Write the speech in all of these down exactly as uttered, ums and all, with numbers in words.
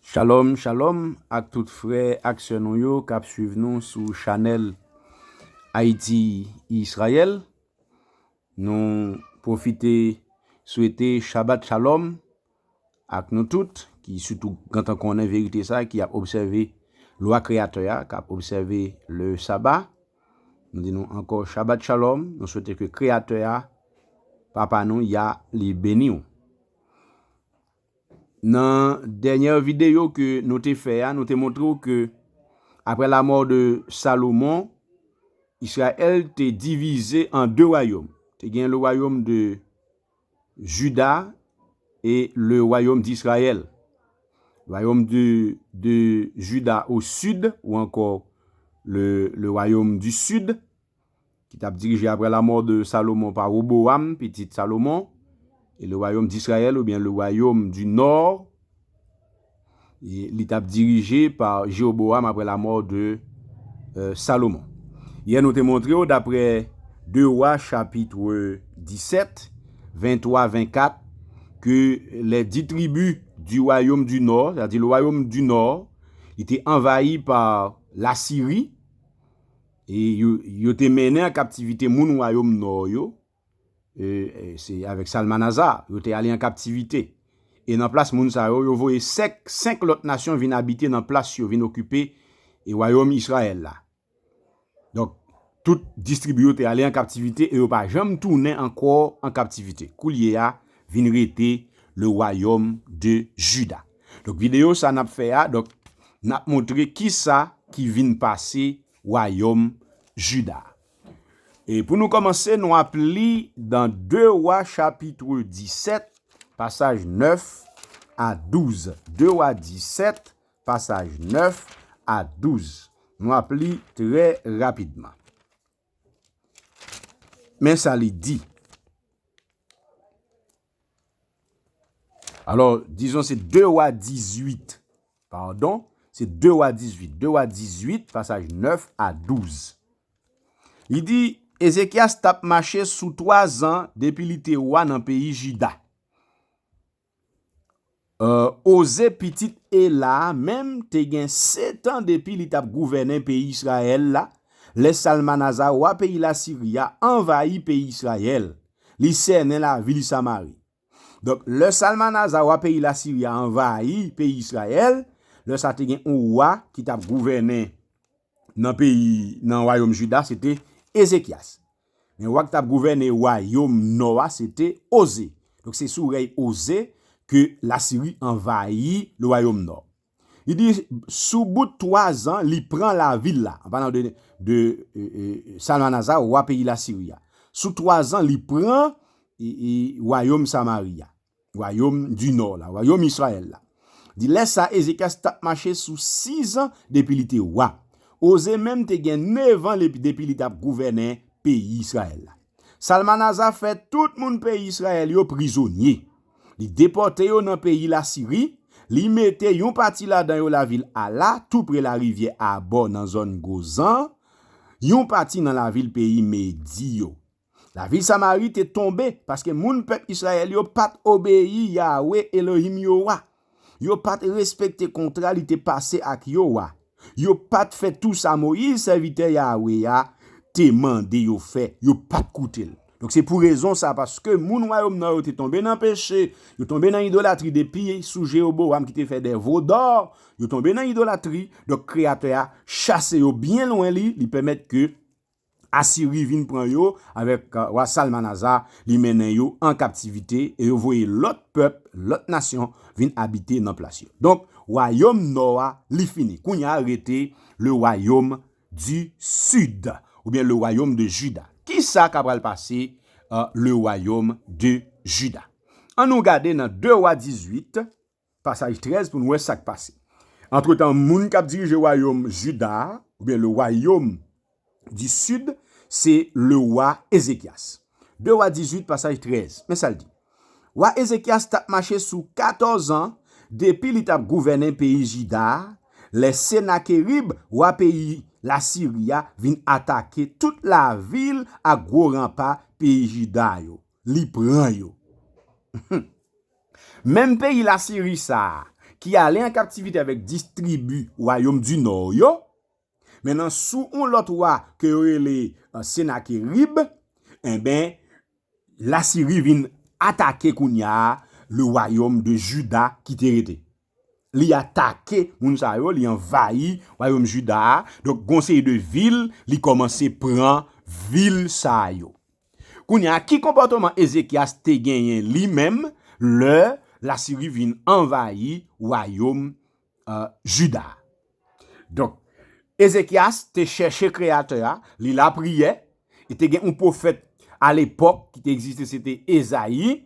Shalom, shalom ak tout frè ak sè nou yo k ap swiv nou sou chanèl Ayiti Izrayèl. Nou pwofite swete Shabbat Shalom ak nou tout ki sitou gentan konnen verite sa, ki ap obsève lwa Kreyatè a, k ap obsève le Saba. Nou di nou ankò Shabbat Shalom. Nou swete ke Kreyatè a, Papa nou, Yah, li beni w. Nan dènyè videyo ke nou te fè a, nou te montre w ke, aprè lamò de Salomon, Izrayèl te divize an de wayòm. Te gen le wayòm de Juda e le wayòm d'Izrayèl. Wayòm de, de Juda o sid, ou ankò le, le wayòm di sid, ki t ap dirije aprè lamò de Salomon pa Wobowam, pitit Salomon, e le wayòm d'Izrayèl, oubyen le wayòm di nò, e li t ap dirije pa Jewobowam aprè lamò de, euh, Salomon. Yè, nou te montre w, daprè de Wa, chapit disèt, venntwa, vennkat, ke les dix tribus du royaume du nord, c'est-à-dire le royaume du nord, li te anvayi pa Lasiri, e yo, yo te mennen an kaptivite moun wayòm nò yo, e, e se avèk Salmanaza, yo te ale an kaptivite. E nan plas moun sa yo, yo voye senk, senk lòt nasyon vin abite nan plas yo, vin okipe e wayòm Izrayèl la. Donk, tout dis tribi yo te ale an kaptivite e yo pa janm tounen ankò an kaptivite. Koulye a, vin rete le royaume de Juda. Donk, videyo sa n ap fè a, donk, n ap montre kisa ki vin pase wayòm Jida. E pou nou kòmanse, nou ap li dan de Wa chapit disèt, pasaj nèf a douz. De Wa disèt, pasaj nèf a douz. Nou ap li trè rapidman. Men sa li di. Alò, dizon se de Wa dizuit. Padon, se de Wa dizuit. De Wa dizuit, pasaj nèf a douz. Li di, Ezekyas t ap mache sou twa zan depi li te wa nan peyi Jida. Euh, Oze, pitit Ela, menm, te gen sèt an depi li t ap gouvènen peyi Izrayèl la, lè Salmanaza, wa peyi Lasiri a, anvayi peyi Izrayèl. Li sènen lavil Samari. Donk, lè Salmanaza, wa peyi Lasiri a, anvayi peyi Izrayèl, lè sa te gen yon wa ki t ap gouvènen nan peyi, nan wayòm Jida, se te Ezekyas. Men wa ki t ap gouvène wayòm nò a, se te Oze. Donk, se sou rèy Oze ke Lasiri anvayi le wayòm nò. Li di, sou bout twa zan, li pran lavil la. An palan de, de, e, e, Salmanaza, wa peyi Lasiri a. Sou twa zan, li pran, e, e, wayòm Samari a. Wayòm di nò la, wayòm Izrayèl la. Di lè sa, Ezekyas t ap mache sou sis zan depi li te wa. Oze menm te gen nèf an lepi, depi li t ap gouvènen peyi Izrayèl la. Salmanaza fè tout moun peyi Izrayèl yo prizonye. Li depòte yo nan peyi Lasiri, li mete yon pati ladan yo lavil Ala, toupre larivyè Abò nan zòn Gozan, yon pati nan lavil peyi Medi yo. Lavil Samari te tonbe, paske moun pèp Izrayèl yo pa t obeyi Yawe Elohim yo a. Yo pa t respekte kontra li te pase ak yo a. Yo pa t fè tou sa Moyiz, sèvitè Yawe a, te mande yo fè. Yo pa t koute l. Donk, se pou rezon sa, paske moun wayòm nò yo te tonbe nan peche, yo tonbe nan idolatri depi sou Jewobowam ki te fè de vo dò, yo tonbe nan idolatri. Donk, Kreyatè a chase yo byen lwen li, li pèmèt ke Asiri vin pran yo avèk, euh, wa Salmanaza, li mennen yo an kaptivite e yo voye lòt pèp, lòt nasyon vin abite nan plas yo. Donk, wayòm nò a, li fini. Kounye a rete le wayòm di sid, oubyen le wayòm de Jida. Kisa k ap pral pase, euh, le wayòm de Jida? Ann nou gade nan de Wa dizuit, pasaj trèz pou n wè sa k pase. Antretan, moun k ap dirije wayòm Jida a, oubyen le wayòm di sid, se le wa Ezekyas. De Wa dizuit, pasaj trèz. Men sa l di. Wa Ezekyas t ap mache sou katòz an depi li t ap gouvènen peyi Jida a, lè Senakerib, wa peyi Lasiri a, vin atake tout lavil ak gwo ranpa peyi Jida yo. Li pran yo. Menm peyi Lasiri sa a, ki ale an kaptivite avèk dis tribi wayòm di nò yo, men nan sou yon lòt wa ke yo rele, eh, Senakerib, enben, Lasiri vin atake kounye a le wayòm de Jida ki te rete. Li atake moun sa yo, li anvayi wayòm Jida a. Donk, gon seri de vil, li kòmanse pran vil sa yo. Kounye a, ki konpòtman Ezekyas te genyen li menm lè Lasiri vin anvayi wayòm, eh, Jida a? Donk, Ezekyas te chèche Kreyatè a, li lapriyè, e te gen yon pwofèt alepòk ki te egziste, se te Ezayi.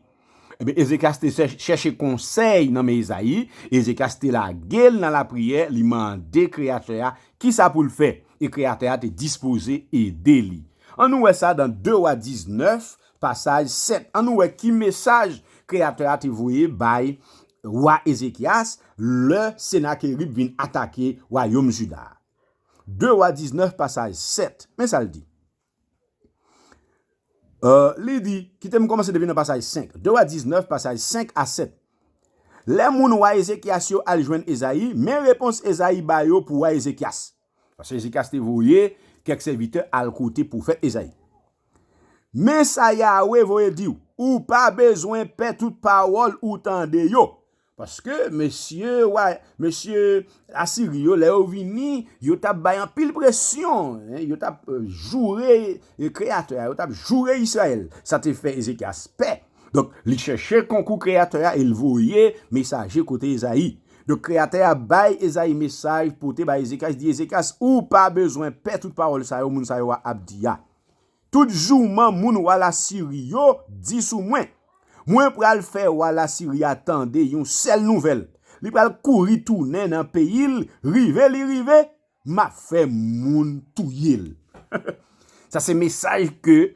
Ebyen, Ezekyas te chè- chèche konsèy nan men Ezayi. Ezekyas te lage l nan lapriyè, li mande Kreyatè a kisa pou l fè. E Kreyatè a te dispoze ede li. Ann nou wè sa nan de Wa diznèf, pasaj sèt. Ann nou wè ki mesaj Kreyatè a te voye bay wa Ezekyas lè Senakerib vin atake wayòm Jida a. de Wa diznèf, pasaj sèt. Men sa l di. Eh, li di, kite m kòmanse depi nan pasaj senk. de Wa diznèf, pasaj senk a sèt. Lè moun wa Ezekyas yo al jwenn Ezayi, men repons Ezayi ba yo pou wa Ezekyas. Paske Ezekyas te voye kèk sèvitè al kote pwofèt Ezayi. Men sa Yawe voye di w, ou pa bezwen pè tout pawòl ou tande yo. Paske mesye wa, mesye Asiri yo, lè yo vini, yo t ap bay anpil presyon, en, yo t ap, eh, joure, eh, Kreyatè a, yo t ap joure Izrayèl. Sa te fè Ezekyas pè. Donk, li chèche konkou Kreyatè a e l voye mesaje kote Ezayi. Donk, Kreyatè a bay Ezayi mesaj, pote bay Ezekyas, di Ezekyas, ou pa bezwen pè tout pawòl sa yo, moun sa yo a ap di a. Tout jouman moun wa Lasiri yo di sou mwen, mwen pral fè wa Lasiri a tande yon sèl nouvèl. Li pral kouri tounen nan peyi l, rive li rive, m ap fè moun touye l. Sa se mesaj ke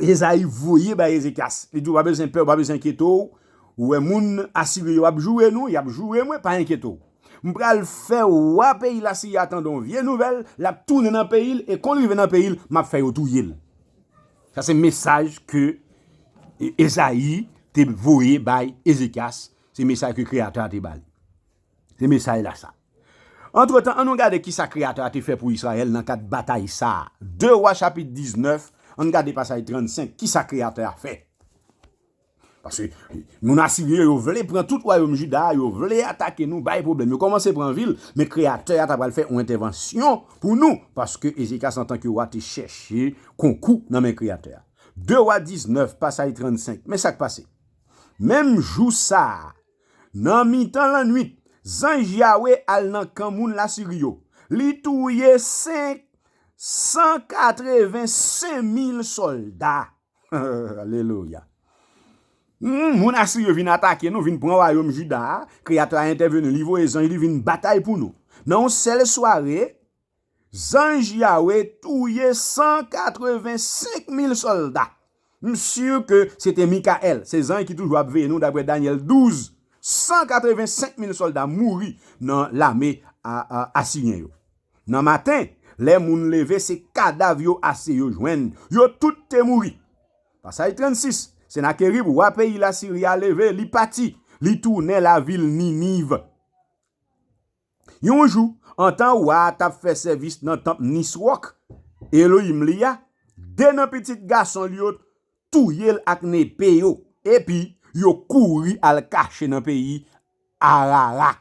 Ezayi voye bay Ezekyas. Li di w, pa bezwen pè, w pa bezwen enkyete w. Ou wè moun Asiri yo ap joure nou, y ap joure mwen, pa enkyete w. M pral fè wa peyi Lasiri a tande yon vye nouvèl, l ap tounen nan peyi l, e kon l rive nan peyi l, m ap fè yo touye l. Sa se mesaj ke, e, Ezayi te voye bay Ezekyas, se mesaj ke Kreyatè a te ba li. Se mesaj la sa. Antretan, ann nou gade kisa Kreyatè a te fè pou Izrayèl nan kad batay sa a. de Wa chapit diznèf, ann gade pasaj trannsenk, kisa Kreyatè a fè. Paske moun Asiryen yo vle pran tout wayòm Jida a, yo vle atake nou, bay pwoblèm. Yo kòmanse pran vil, men Kreyatè a ta pral fè yon entèvansyon pou nou, paske Ezekyas antanke wa te chèche konkou nan men Kreyatè a. de Wa diznèf, pasaj trannsenk. Men sa k pase. Menm jou sa a, nan mitan lannwit, zanj Yawe al nan kan moun Lasiri yo. Li touye senk, san katrevensenk mil sòlda. Alelouya. Hmm, moun Asiri yo vin atake nou, vin pran wayòm Jida a. Kreyatè a entèveni, li voye zanj li vin batay pou nou. Nan yon sèl sware, zanj Yawe touye san katrevensenk mil sòlda. M si ke se te Mikaèl, se zanj ki toujou ap veye nou, daprè Danyèl douz. San katrevensenk mil sòlda mouri nan lame a, a, asiryen yo. Nan maten, lè moun leve, se kadav yo ase yo jwenn. Yo tout te mouri. Pasaj trannsis, Senakerib, wa peyi Lasiri a, leve, li pati, li tounen lavil Niniv. Yon jou, antan wa a t ap fè sèvis nan tanp Niswòk, Elohim li a, de nan pitit gason l yo touye l ak nepe yo, epi yo kouri al kache nan peyi Arara.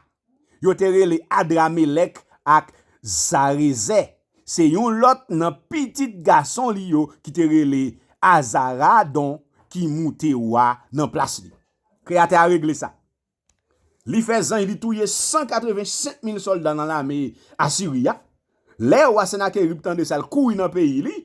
Yo te rele Adramelèk ak Zarezè. Se yon lòt nan pitit gason li yo ki te rele Azaradon ki moute wa nan plas li. Kreyatè a regle sa. Li fè zanj li touye san katrevensenk mil sòlda nan lame Asiri a. Lè wa Senakerib tande sa, l kouri nan peyi li.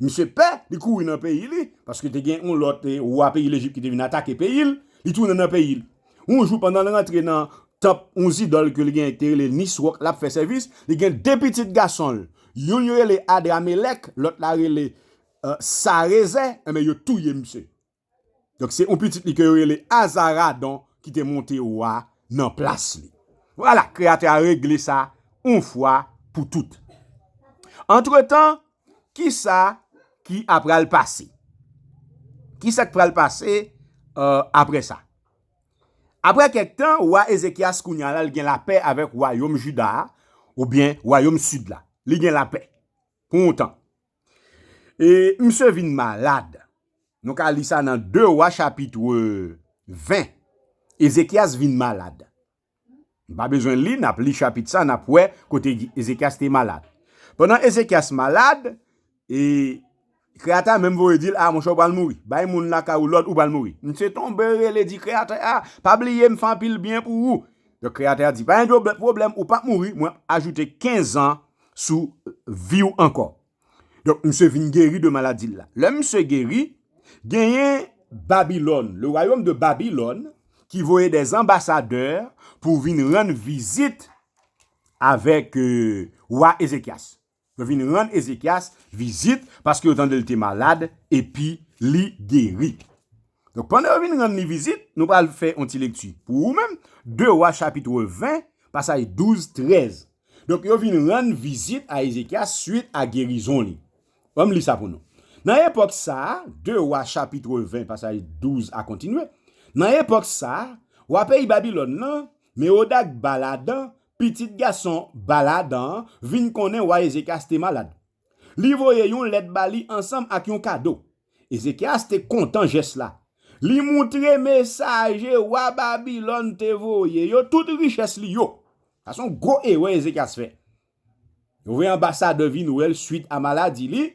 Misye pè, li kouri nan peyi li, paske te gen yon lòt, eh, wa peyi Lejip ki te vin atake peyi l. Li tounen nan peyi l. Yon jou, pandan l rantre nan tanp yon zidòl ke li gen, te rele Niswòk, l ap fè sèvis, li gen de pitit gason l. Youn yo rele Adramelèk, lòt la rele, eh, Sarezè, enben, yo touye misye. Donk, se yon pitit li ke yo rele Azaradon ki te monte wa nan plas li. Vwala, Kreyatè a regle sa yon fwa pou tout. Antretan, kisa ki apral pase? Kisa k pral pase, eh, apre sa? Apre kèk tan, wa Ezekyas kounye a la, li gen lapè avèk wayòm Jida a, oubyen wayòm sid la. Li gen lapè pou yon tan. E misye vin malad. Nou ka li sa nan de Wa chapit ven. Ezekyas vin malad. Nou pa bezwen li, n ap li chapit sa, n ap wè kote Ezekyas te malad. Pandan Ezekyas malad, e Kreyatè a menm voye di l, "A, monchè, ou pral mouri. Bay moun lakay ou lòd, ou pral mouri." Misye tonbe rele, di Kreyatè a, "Pa bliye m fè anpil byen pou ou." Donk, Kreyatè a di, "Pa gen pwoblèm, ou p ap mouri, mwen ap ajoute kenz an sou vi w ankò." Donk, misye vin geri de maladi l la. Lè misye geri, genyen Babilòn, le royaume de Babylone, ki voye des ambassadeurs pou vin rann vizit avèk euh, wa Ezekyas. Yo vin rann Ezekyas vizit paske yo tande l te malad epi li geri. Donk, pandan yo vin rann li vizit, nou pral fè yon ti lekti pou ou menm, de Wa chapit ven, pasaj douz, trèz. Donk, yo vin rann vizit a Ezekyas swit a gerizon li. Ban m li sa pou nou. Nan epòk sa a, de Wa chapit ven, pasaj douz a kontinye. Nan epòk sa a, wa peyi Babilòn nan, Mewodak Baladan, pitit gason Baladan an, vin konnen wa Ezekyas te malad. Li voye yon lèt ba li ansanm ak yon kado. Ezekyas te kontan jès la. Li moutre mesaje wa Babilòn te voye yo tout richès li yo. Sa se yon gwo erè Ezekyas fè. Yo voye anbasadè vin wè l swit a maladi li.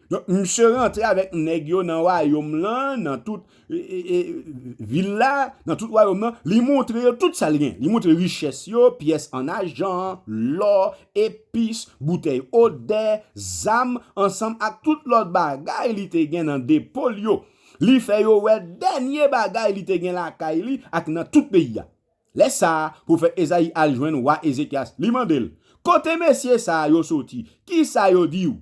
Donk, misye rantre avèk nèg yo nan wayòm lan, nan tout e, e, e, vil la, nan tout wayòm nan. Li montre yo tout sa l gen. Li montre richès yo, pyès an ajan, lò, epis, boutèy odè, zam, ansanm ak tout lòt bagay li te gen nan depo l yo. Li fè yo wè dènye bagay li te gen lakay li ak nan tout peyi a. Lè sa a, pwofèt Ezayi al jwenn wa Ezekyas. Li mande l, "Kote mesye sa a yo soti? Ki sa yo di w?"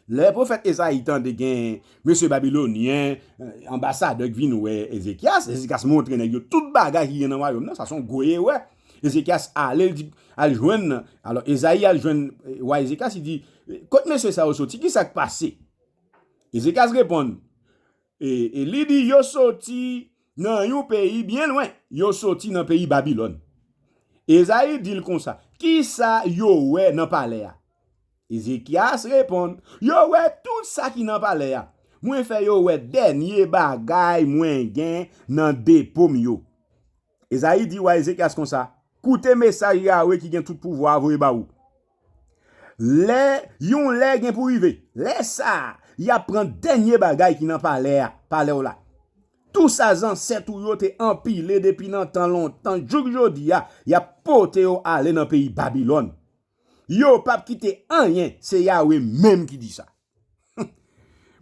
Lè pwofèt Ezayi tande gen mesye babilonyen, eh, anbasadè ki vin wè Ezekyas, Ezekyas montre nèg yo tout bagay ki gen nan wayòm nan, sa se yon gwo erè. Ezekyas ale, li di, al jwenn, alò, Ezayi al jwenn eh, wa Ezekyas, li di, "Kot mesye sa yo soti? Ki sa k pase?" Ezekyas reponn, e, e li di, "Yo soti nan yon peyi byen lwen. Yo soti nan peyi Babilòn." Ezayi di l konsa, "Ki sa yo wè nan palè a?" Ezekyas reponn, "Yo wè tout sa ki nan palè a. Mwen fè yo wè dènye bagay mwen gen nan depo m yo." Ezayi di wa Ezekyas konsa, "Koute mesaj Yawe ki gen tout pouvwa a voye ba ou. Lè, yon lè gen pou rive. Lè sa a, y ap pran dènye bagay ki nan palè a, palè w la. Tou sa zansèt ou yo te anpile depi nan tan lontan jouk jodi a, y ap pote yo ale nan peyi Babilòn. Yo p ap kite anyen, se Yawe menm ki di sa."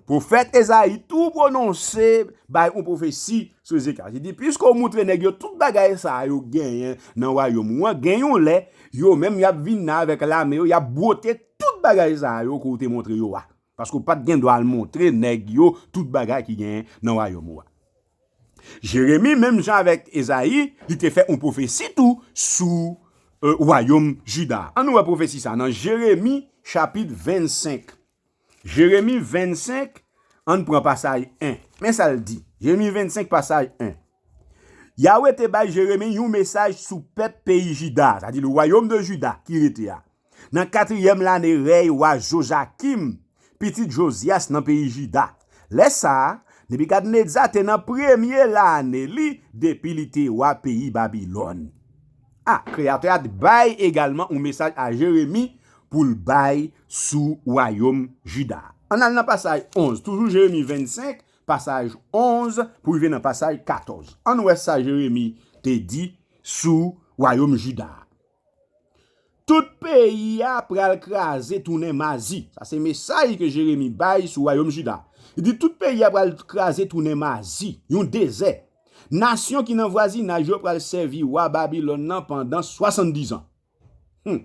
Pwofèt Ezayi tou pwononse bay yon pwofesi sou Ezekyas. Li di, "Piske w moutre nèg yo tout bagay sa a yo genyen nan wayòm ou an, gen yon lè, yo menm y ap vin nan avèk lame yo, y ap bwote tout bagay sa a yo ke w te montre yo a. Paske w pa t gen dwa al montre nèg yo tout bagay ki genyen nan wayòm ou a." Jeremi, menm jan avèk Ezayi, li te fè yon pwofesi tou sou euh, wayòm Jida. Ann nou wè pwofesi sa nan Jeremi chapit vennsenk. Jeremi vennsenk, ann pran pasaj en. Men sa l di. Jeremi vennsenk, pasaj en. Yawe te bay Jeremi yon mesaj sou pèp peyi Jida, sa di le royaume de Juda ki rete a. Nan katriyèm lane rèy wa Jojakim, pitit Jozyas nan peyi Jida. Lè sa a, Nebikadneza te nan premye lane li depi li te wa peyi Babilòn. A, Kreyatè a t bay egalman yon mesaj a Jeremi pou l bay sou wayòm Jida. Ann al nan pasaj onz, toujou Jeremi vennsenk, pasaj onz pou rive nan pasaj katòz. Ann wè sa Jeremi te di sou wayòm Jida. Tout peyi a pral kraze tounen mazi. Sa se mesaj ke Jeremi bay sou wayòm Jida. Li di, "Tout peyi a pral kraze tounen mazi, yon dezè. Nasyon ki nan vwazinaj yo pral sèvi wa Babilòn nan pandan swasanndiz an. Hmm.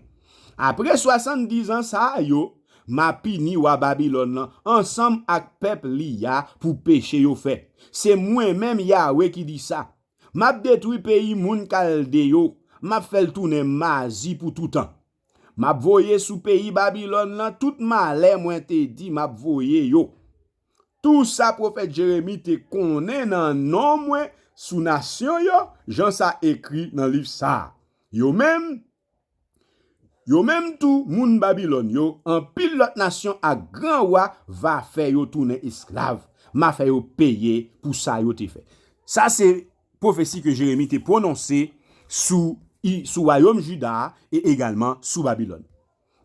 Apre swasanndiz an sa a yo, m a pini wa Babilòn nan ansanm ak pèp li a pou peche yo fè. Se mwen menm Yawe ki di sa. M ap detwi peyi moun Kalde yo, m ap fè l tounen mazi pou toutan. M ap voye sou peyi Babilòn nan tout malè mwen te di m ap voye yo." Tou sa pwofèt Jeremi te konnen nan non mwen, sou nasyon yo, jan sa ekri nan liv sa a. Yo menm, yo menm tou, moun Babilòn yo, anpil lòt nasyon ak gran wa va fè yo tounen esklav. M a fè yo peye pou sa yo te fè. Sa se pwofesi ke Jeremi te pwononse sou, i- sou wayòm Jida a e egalman sou Babilòn.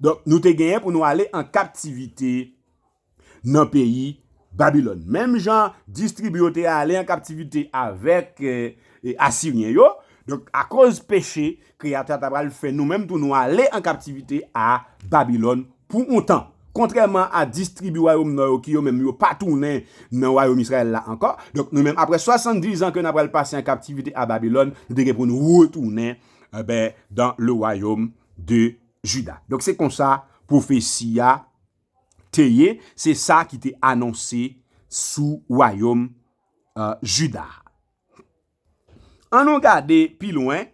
Donk, nou te genyen pou nou ale an kaptivite nan peyi Babilòn. Menm jan distribi yo te ale an kaptivite avèk eh, eh, Asiryen yo, donk, akoz peche, Kreyatè a ta pral fè nou menm tou nou ale an kaptivite a Babilòn pou yon tan. Kontrèman a distribi wayòm nò yo ki yo menm yo pa tounen nan wayòm Izrayèl la ankò. Donk, nou menm, apre swasanndiz an ke n a pral pase an kaptivite a Babilòn, nou te gen pou nou retounen, eh ben, dans le royaume de Juda. Donk, se konsa pwofesi a te ye, se sa ki te anonse sou wayòm eh, Jida. An nou gade pi lwen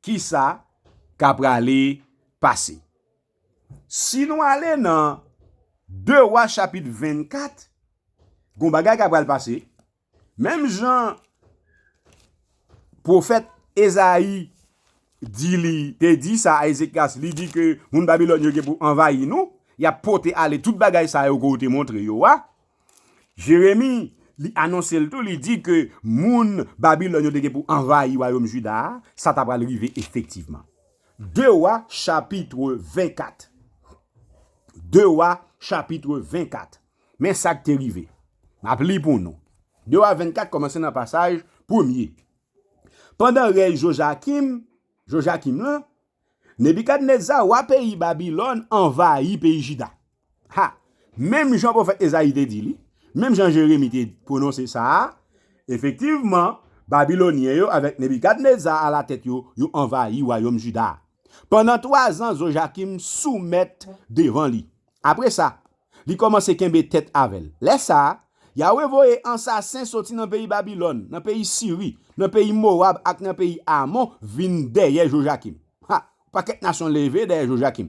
ki sa k ap prale pase. Si nou ale nan de Wa chapit vennkat, gon bagay k ap pral pase. Menm jan pwofèt Ezayi di li, te di sa a Ezekyas, li di ke moun Babilòn yo gen pou anvayi nou, y ap pote ale tout bagay sa yo ke w te montre yo a. Jeremi, li anonse l tou, li di ke moun Babilòn yo te gen pou anvayi wayòm Jida a, sa ta pral rive efektivman. De Wa, chapit vennkat. De Wa, chapit vennkat. Men sa k te rive. M ap li pou nou. De Wa vennkat kòmanse nan pasaj premye. Pandan rèy Jojakim, Jojakim lan, Nebikadneza, wa peyi Babilòn, anvayi peyi Jida. Ha! Menm jan pwofèt Ezayi te di li, menm jan Jeremi te pwononse sa a, efektivman, Babilonyen yo avèk Nebikadneza alatèt yo, yo anvayi wayòm Jida a. Pandan twazan, Jojakim soumèt devan li. Apre sa, li kòmanse kenbe tèt avè l. Lè sa a, Yawe voye ansasen soti nan peyi Babilòn, nan peyi Siri, nan peyi Mowab ak nan peyi Amon vin dèyè Jojakim. Ha! Pakèt nasyon leve dèyè Jojakim.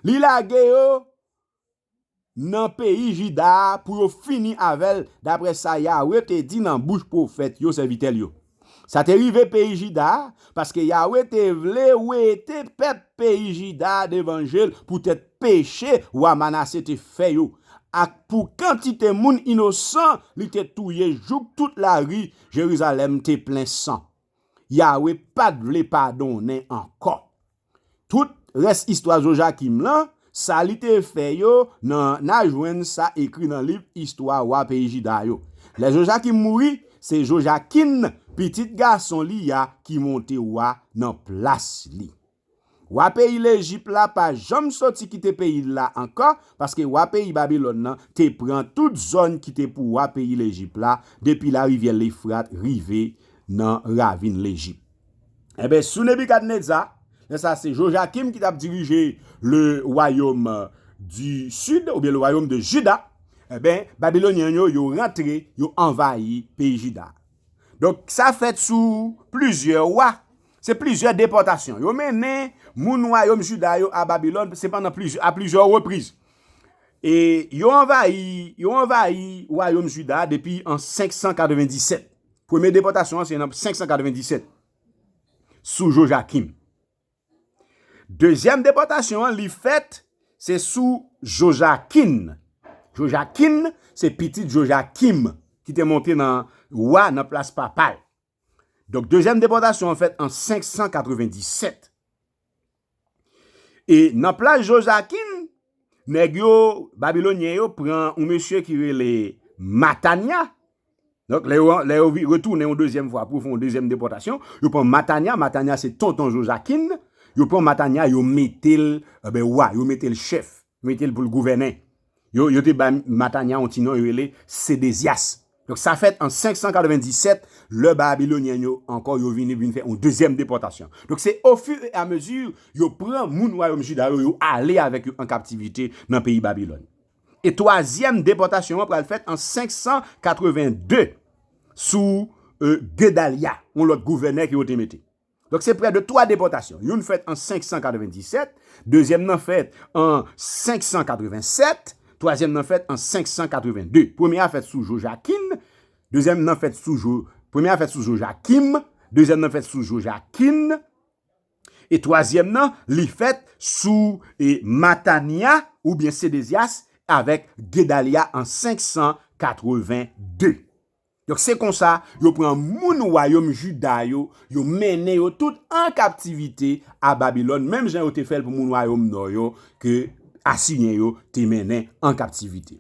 Li lage yo nan peyi Jida a pou yo fini avè l, daprè sa Yawe te di nan bouch pwofèt yo, sèvitè l yo. Sa te rive peyi Jida a, paske Yawe te vle wete pèp peyi Jida a devan je l poutèt peche wa Manase te fè yo, ak pou kantite moun inosan li te touye jouk tout lari Jerizalèm te plen san. Yawe pa t vle padonnen ankò. Tout rès istwa Jojakim lan, sa li te fè yo, nan, n a jwenn sa ekri nan liv istwa wa peyi Jida yo. Lè Jojakim mouri, se Jojakin, pitit gason li a, ki monte wa nan plas li. Wa peyi Lejip la pa janm soti kite peyi l la ankò, paske wa peyi Babilòn nan te pran tout zòn ki te pou wa peyi Lejip la, depi larivyè Lefrat rive nan ravin Lejip. Enben, sou Nebikadneza, lè sa se Jojakim ki t ap dirije le royaume du sud, oubyen le royaume de Juda, enben, Babilonyen yo, yo rantre, yo anvayi peyi Jida. Donk, sa fèt sou plizyè wa. Se plizyè depòtasyon. Yo mennen moun wayòm Jida yo a Babilòn, se pandan plizyè, a plizyè repriz. E yo anvayi, yo anvayi wayòm Jida depi an senk san katrevenndisèt. Premye depòtasyon an se nan senk san katrevenndisèt, sou Jojakim. Dezyèm depòtasyon an, li fèt, se sou Jojakin. Jojakin, se pitit Jojakim, ki te monte nan wa nan plas papa l. Donk, dezyèm depòtasyon an fèt an senk san katrevenndisèt. E nan plas Jojakin, nèg yo, Babilonyen yo, pran yon mesye ki rele Matanya. Donk, lè yo, lè yo vi- retounen yon dezyèm fwa pou fè yon dezyèm depòtasyon, yo pran Matanya. Matanya se tonton Jojakin. Yo pran Matanya, yo mete l, enben, wa, yo mete l chèf, yo mete l pou l gouvènen. Yo, yo te bay Matanya yon ti non, yo rele Sedezyas. Donk, sa fèt an senk san katrevenndisèt, lè Babilonyen yo ankò, yo vini, vin fè yon dezyèm depòtasyon. Donk, se ofirèamezi yo pran moun wayòm Jida yo, yo ale avèk yo an kaptivite nan peyi Babilòn. E twazyèm depòtasyon an pral fèt an senk san katrevenndde sou, euh, Gedalya, yon lòt gouvènè ke yo te mete. Donk, se prè de twa depòtasyon. Youn fèt an senk san katrevenndisèt, dezyèm nan fèt an senk san katrevensèt, twazyèm nan fèt an senk san katrevennde. Premye a fèt sou Jojakin, dezyèm nan fèt sou Jo-, Premye a fèt sou Jojakim, dezyèm nan fèt sou Jojakin, e twazyèm nan, li fèt sou e, Matanya oubyen Sedezyas avèk Gedalya an senk san katreven de. Donk, se konsa, yo pran moun wayòm Jida yo, yo mennen yo tout an kaptivite a Babilòn, menm jan yo te fè l pou moun wayòm nò yo, ke Asiryen yo te mennen an kaptivite.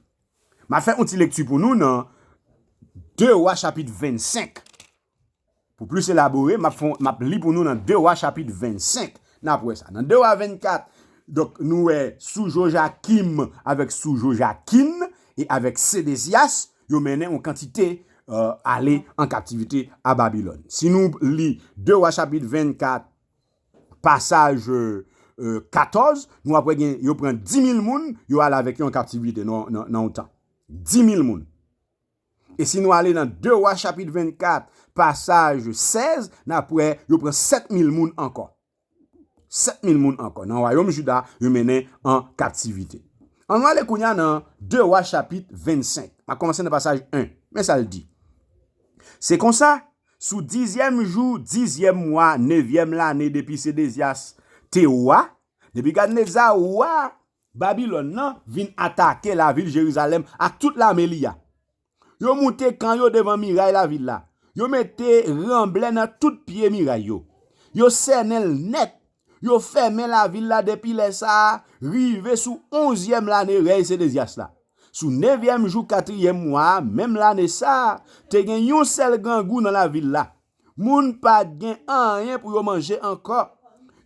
M ap fè yon ti lekti pou nou nan de Wa chapit vennsenk. Pou plis elabore, m ap fè, m ap li pou nou nan de Wa chapit vennsenk. N ap wè sa. Nan de Wa vennkat, donk, nou wè sou Jojakim avèk sou Jojakin e avèk Sedezyas, yo mennen yon kantite euh, ale an kaptivite a Babilòn. Si nou li de Wa chapit vennkat, pasaj euh, katòz, nou ap wè gen, yo pran dis mil moun, yo ale avèk yo an kaptivite nan, nan, nan yon tan. Dis mil moun. E si nou ale nan de Wa chapit vennkat, pasaj sèz, n ap wè yo pran sèt mil moun ankò. Sèt mil moun ankò nan wayòm Jida yo mennen an kaptivite. Ann ale kounye a nan de Wa chapit vennsenk. M ap kòmanse nan pasaj en. Men sa l di. Se konsa, sou dizyèm jou, dizyèm mwa, nevyèm lane depi Sedezyas te wa, Nebikadneza, wa Babilòn nan, vin atake lavil Jerizalèm ak tout lame li a. Yo moute kan yo devan miray lavil la. Yo mete ranblè nan tout pye miray yo. Yo sènen l nèt. Yo fèmen lavil la depi lè sa a rive sou onzyèm lane rèy Sedezyas la. Sou nevyèm jou katriyèm mwa a, menm lane sa a, te gen yon sèl grangou nan lavil la. Moun pa t gen anyen pou yo manje ankò.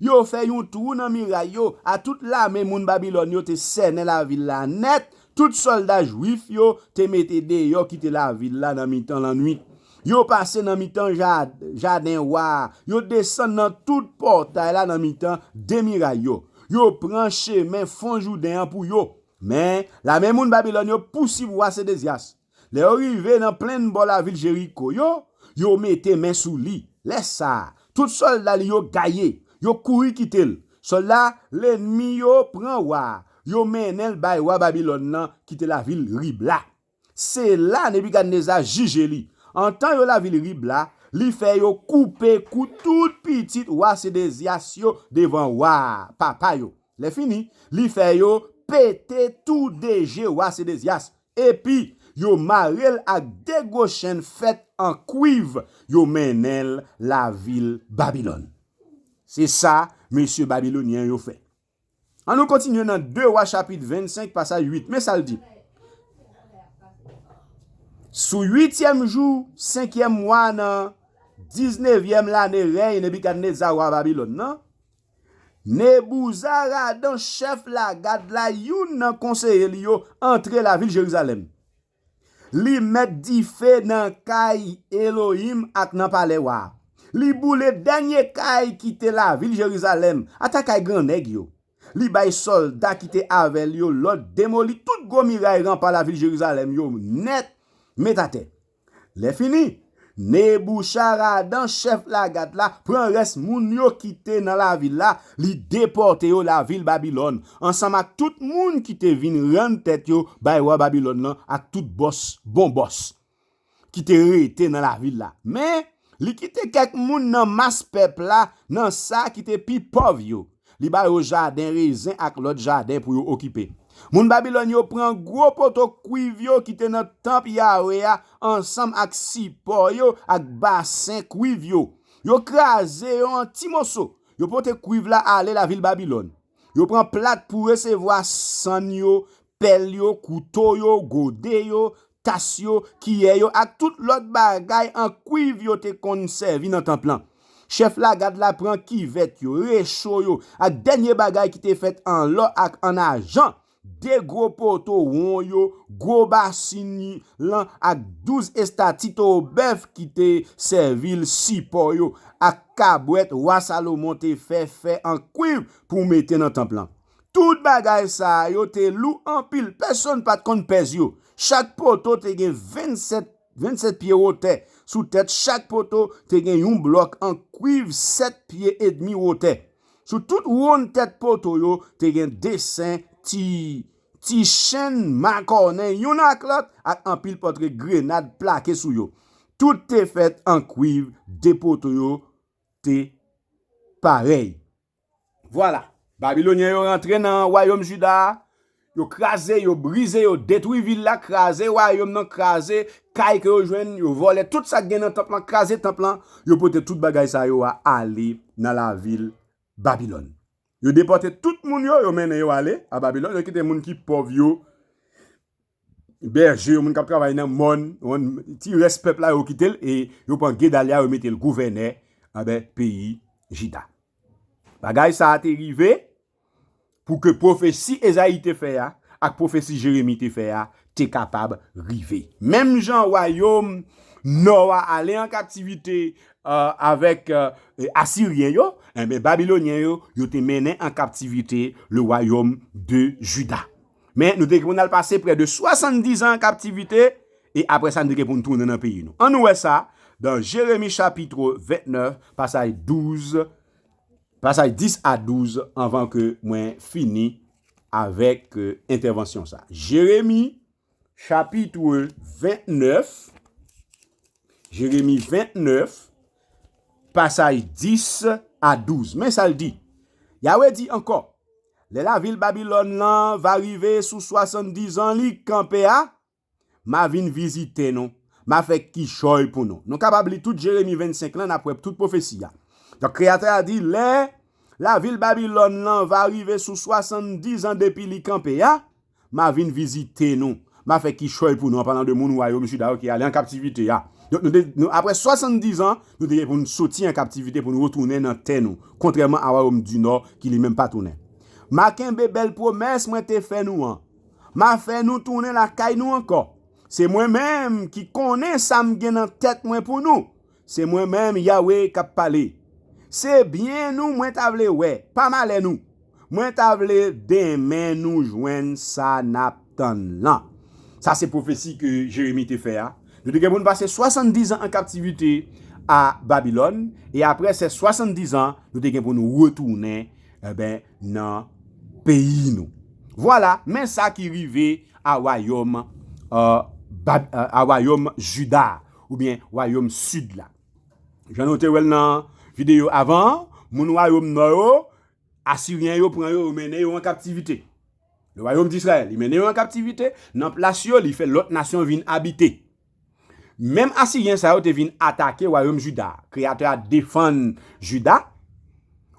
Yo fè yon twou nan miray yo, a tout lame moun Babilòn yo te sènen lavil la nèt, tout sòlda jwif yo te mete deyò kite lavil la nan mitan lannwit. Yo pase nan mitan ja-, jaden wa a, yo desann nan tout pòtay la nan mitan de miray yo. Yo pran chemen fon Jouden an pou yo. Men, lame moun Babilòn yo pousuiv wa Sedezyas. Lè yo rive nan plenn bò lavil Jeriko yo, yo mete men sou li. Lè sa a, tout sòlda li yo gaye, yo kouri kite l. Sòlda lènmi yo pran wa a, yo mennen l bay wa Babilòn nan ki te lavil Ribla. Se la Nebikadneza jije li. Antan yo lavil Ribla, li fè yo koupe kou tout pitit wa Sedezyas yo devan wa a, papa yo. Lè fini, li fè yo pete tou de je wa Sedezyas. Epi, yo mare l ak de gwo chenn fèt an kwiv, yo mennen l lavil Babilòn. Se sa mesye babilonyen yo fè. Ann nou kontinye nan de Wa chapit vennsenk, pasaj uit. Men sa l di. Sou uityèm jou, senkyèm mwa nan diznevyèm lane rèy Nebikadneza, wa Babilòn nan, Nebouzaradan, chèf lagad la, youn nan konseye li yo, antre lavil Jerizalèm. Li met dife nan kay Elohim ak nan palè wa a. Li boule dènye kay ki te lavil Jerizalèm, ata kay gran nèg yo. Li bay sòlda ki te avè l yo lòd demoli tout gwo miray ranpa lavil Jerizalèm yo nèt, met atè. Lè fini, Neboucharadan, chèf lagad la, pran rès moun yo ki te nan lavil la, li depòte yo lavil Babilòn, ansanm ak tout moun ki te vin rann tèt yo bay wa Babilòn nan ak tout bòs, bon bòs ki te rete nan lavil la. Men, li kite kèk moun nan mas pèp la, nan sa ki te pi pòv yo. Li ba yo jaden rezen ak lòt jaden pou yo okipe. Moun Babilòn yo pran gwo poto kwiv yo ki te nan tanp Yawe a, ansanm ak sipò yo ak basen kwiv yo. Yo kraze yo an ti moso. Yo pote kwiv la ale lavil Babilòn. Yo pran plat pou resevwa sann yo, pèl yo, kouto yo, gode yo, tas yo, kiyè yo ak tout lòt bagay an kwiv yo te konn sèvi nan tanp lan. Chèf lagad la pran kivèt yo, recho yo ak dènye bagay ki te fèt an lò ak an ajan, de gwo poto won yo, gwo basin lan ak douz estati towo bèf ki te sèvi l sipò yo, ak kabwèt wa Salomon te fè fè an kwiv pou mete nan tanp lan. Tout bagay sa a yo te lou anpil, pèsonn pa t konn pèz yo. Chak poto te gen vennsèt, vennsèt pye wotè. Sou tèt chak poto te gen yon blòk an kwiv sèt pye edmi wotè. Sou tout wonn tèt poto yo te gen desen ti, ti chenn makònen youn ak lòt ak anpil pòtre grenad plake sou yo. Tout te fèt an kwiv, de poto yo te parèy. Vwala, Babilonyen yo rantre nan wayòm Jida a, yo kraze, yo brize, yo detwi vil la, kraze wayòm nan, kraze kay ke yo jwenn, yo vòlè tout sa k gen nan tanp lan, kraze tanp lan, yo pote tout bagay sa yo a ale nan lavil Babilòn. Yo depòte tout moun yo, yo mennen yo ale a Babilòn, yo kite moun ki pòv yo, bèje yo, moun k ap travay nan mòn, ti rès pèp la, yo kite l, e yo pran Gedalya, yo mete l gouvènè anben peyi Jida. Bagay sa a te rive pou ke pwofesi Ezayi te fè a ak pwofesi Jeremi te fè a te kapab rive. Menm jan wayòm nò a ale an kaptivite, euh, avèk, euh, Asiryen yo, enben, Babilonyen yo, yo te mennen an kaptivite le royaume de Juda. Men nou te gen pou n al pase prè de swasanndizan an kaptivite, e apre sa, nou te gen pou n tounen nan peyi nou. Ann nou wè sa, dan Jeremi chapit vennèf, pasaj douz, pasaj dis a douz, anvan ke mwen fini avèk, euh, entèvansyon sa. Jeremi, chapit vennèf, Jeremi vennèf, pasaj dis a douz. Men sa l di. Yawe di ankò, lè lavil Babilòn lan va rive sou swasanndizan li kanpe a, m a vin vizite nou, m a fè kichòy pou nou. Nou kapab li tout Jeremi vennsenk lan, n ap wè tout pwofesi a. Donk, Kreyatè a di, lè lavil Babilòn lan va rive sou swasanndizan depi li kanpe a, m a vin vizite nou, m a fè kichòy pou nou, an palan de moun wayòm Jida yo ki ale an kaptivite a. Donk, nou te, nou, apre swasanndizan, nou te gen pou n soti an kaptivite, pou n retounen nan tè nou, kontrèman a wayòm di Nò ki li menm pa tounen. M a kenbe bèl pwomès mwen te fè nou an. M a fè nou tounen lakay nou ankò. Se mwen menm ki konnen sa m gen nan tèt mwen pou nou. Se mwen menm, Yawe, k ap pale. Se byen nou mwen ta vle wè, pa malè nou. Mwen ta vle demen nou jwenn sa n ap tann lan. Sa se pwofesi ke Jeremi te fè a. Nou te gen pou n pase swasanndizan an kaptivite a Babilòn, e apre se swasanndizan, nou te gen pou nou retounen, enben, nan peyi nou. Vwala, men sa ki rive a wayòm, euh, Bab-, euh, a wayòm Jida, oubyen wayòm sid la. Jan nou te wè l nan videyo avan an, moun wayòm nò yo, Asiryen yo pran yo, yo mennen yo an kaptivite. Le wayòm di Izrayèl, li mennen yo an kaptivite, nan plas yo, li fè lòt nasyon vin abite. Menm Asiryen sa yo te vin atake wayòm Jida. Kreyatè a defann Jida.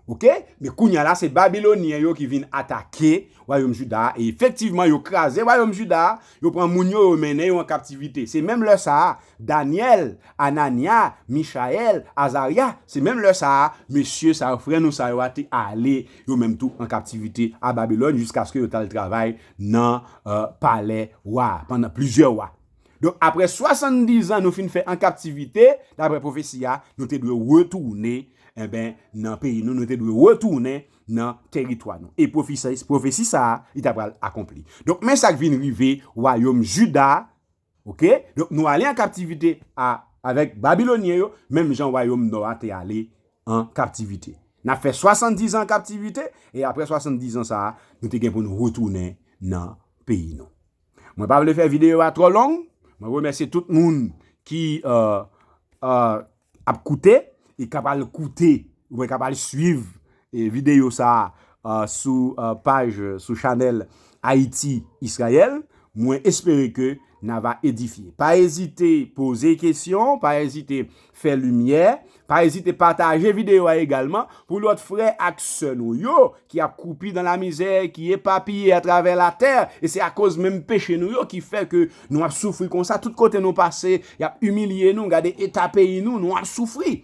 Oke? Men kounye a la, se Babilonyen yo ki vin atake wayòm Jida a. E efektivman, yo kraze wayòm Jida a, yo pran moun yo, yo mennen yo an kaptivite. Se menm lè sa a, Danyèl, Ananya, Michayèl, Azarya, se menm lè sa a, mesye sa yo, frè nou sa yo a te ale, yo menm tou, an kaptivite a Babilòn, jiskaske yo t al travay nan, euh, palè wa, pandan plizyè wa. Donk, apre swasanndizan nou fin fè an kaptivite, daprè pwofesi a, nou te dwe retounen, enben, nan peyi nou, nou te dwe retounen nan teritwa nou. E pwofesi, pwofesi sa a, li ta pral akonpli. Donk, men sa k vin rive wayòm Jida, oke? Donk, nou ale an kaptivite a, avèk Babilonyen yo, menm jan wayòm nò a te ale an kaptivite. N ap fè swasanndizan an kaptivite, e apre swasanndizan sa a, nou te gen pou nou retounen nan peyi nou. Mwen pa vle fè videyo a twò long. Mwen remèsye tout moun ki, euh, euh, ap koute e k ap al koute, oubyen k ap al swiv, e, videyo sa a, euh, sou, euh, paj, sou chanèl Ayiti Izrayèl. Mwen espere ke n a va edifye. Pa ezite poze kesyon, pa ezite fè limyè, pa ezite pataje videyo a egalman pou lòt frè ak sè nou yo ki ap kwoupi dan lamizè, ki epapiye atravè latè, e se akoz menm peche nou yo ki fè ke nou ap soufri konsa. Tout kote nou pase, y ap imilye nou, gade eta peyi nou, nou ap soufri.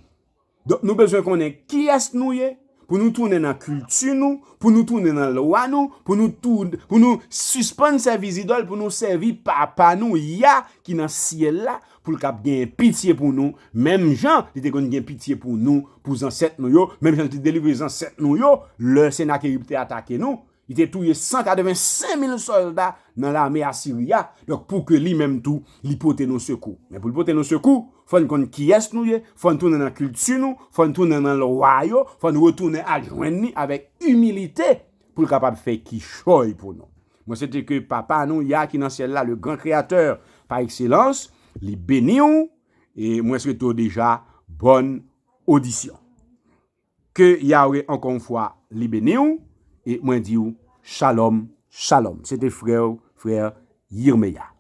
Donk, nou bezwen konnen kiyès nou ye, pou nou tounen nan kilti nou, pou nou tounen nan lwa nou, pou nou tou-, pou nou sispann sèvi zidòl, pou nou sèvi Papa nou, Ya, ki nan syèl la, pou l kab genyen pitye pou nou, menm jan li te konn gen pitye pou nou, pou zansèt nou yo, menm jan li te delivre zansèt nou yo, lè Senakerib te atake nou, li te touye san katrevensenk mil sòlda nan lame Asiri a. Donk, pou ke li menm tou, li pote nou sekou. Men pou l pote nou sekou, fò n konn kiyès nou ye, fò n tounen nan kilti nou, fò n tounen nan lwa yo, fò n retounen al jwenn li avèk imilite pou l kapab fè kichòy pou nou. Mwen swete ke Papa nou, Ya ki nan syèl la, le gran Kreyatè pa ekselans, li beni w, E mwen swete w deja bòn odisyon. Ke Yahweh ankò yon fwa li beni w, e mwen di w shalom, shalom. Se te frè w, frè Yirmeya.